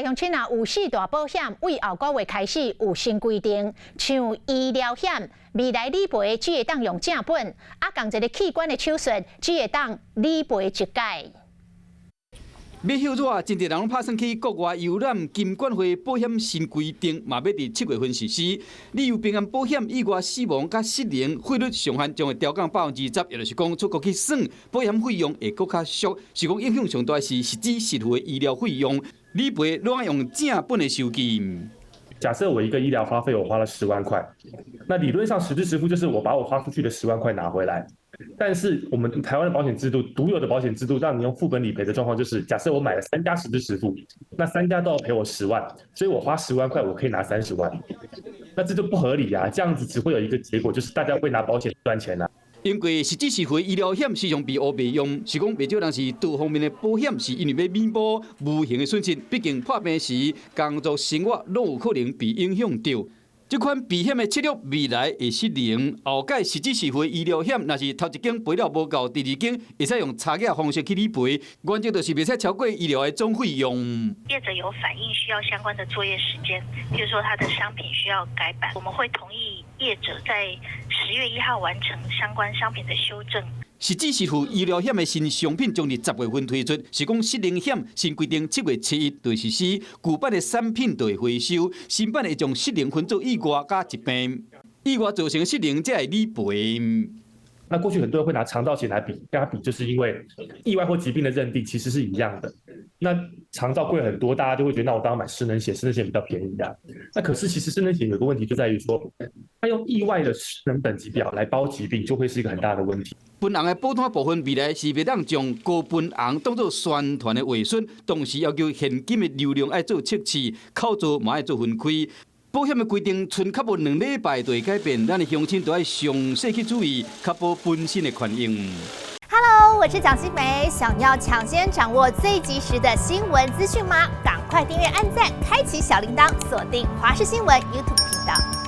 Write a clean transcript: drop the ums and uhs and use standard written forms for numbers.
鄉親啊，有四大保險對後個月開始有新規定，像醫療險未來理賠只會當用正本，啊，仝一个器官的手術只會當理賠一改。欲歇熱，真濟人攏拍算去國外遊覽。金管會保險新規定嘛，欲佇7月份實施。旅遊平安保險意外死亡佮失能費率上限將會調降20%，也就是講出國去耍，保險費用會閣較俗。是講影響上大是實支實付的醫療費用，理賠攏愛用正本的收據。假設我一個醫療花費我花了十萬塊，那理論上實支實付就是我把我花出去的十萬塊拿回來。但是我們台灣的保險制度，獨有的保險制度，讓你用副本理賠的狀況，就是假設我買了三家實支實付，那三家都要賠我十萬，所以我花十萬塊，我可以拿30萬，那這就不合理啊！這樣子只會有一個結果，就是大家會拿保險賺錢啊。因為實支實付醫療險時常被烏白用，是講袂少人是多方面的保險，是因為欲彌補無形的損失。畢竟破病時工作生活攏有可能被影響著。這款避險的策略未來會失靈，後改實支實付醫療險，若是頭一間賠了無夠，第二間會使用差額方式去理賠，原則就是袂使超過醫療的總費用。業者有反映需要相關的作業時間，譬如說他的商品需要改版，我們會同意業者在10月1號完成相關商品的修正。實支實付醫療險的新商品將佇10月份推出，是講失能險新規定7月7日就實施，舊版的產品就會回收，新版會將失能分做意外佮疾病，意外造成失能才會理賠。那過去很多人會拿長照險來比，跟它比，就是因為意外或疾病的認定其實是一樣的。那長照貴很多，大家就會覺得那我當然買失能險，失能險比較便宜啊。那可是其實失能險有個問題就在於說，它用意外的失能等級表來包疾病，就會是一個很大的問題。分紅的保單部分未來是袂當將高分紅當做宣傳的話術，同時要求現金的流量愛做測試，口座嘛愛做分開。保險的規定，賰較無2禮拜就會改變，咱的鄉親都愛詳細去注意，確保本身的權益。 Hello，我是蔣新梅，想要搶先掌握最及時的新聞資訊嗎？趕快訂閱、按讚、開啟小鈴鐺，鎖定華視新聞 YouTube 頻道。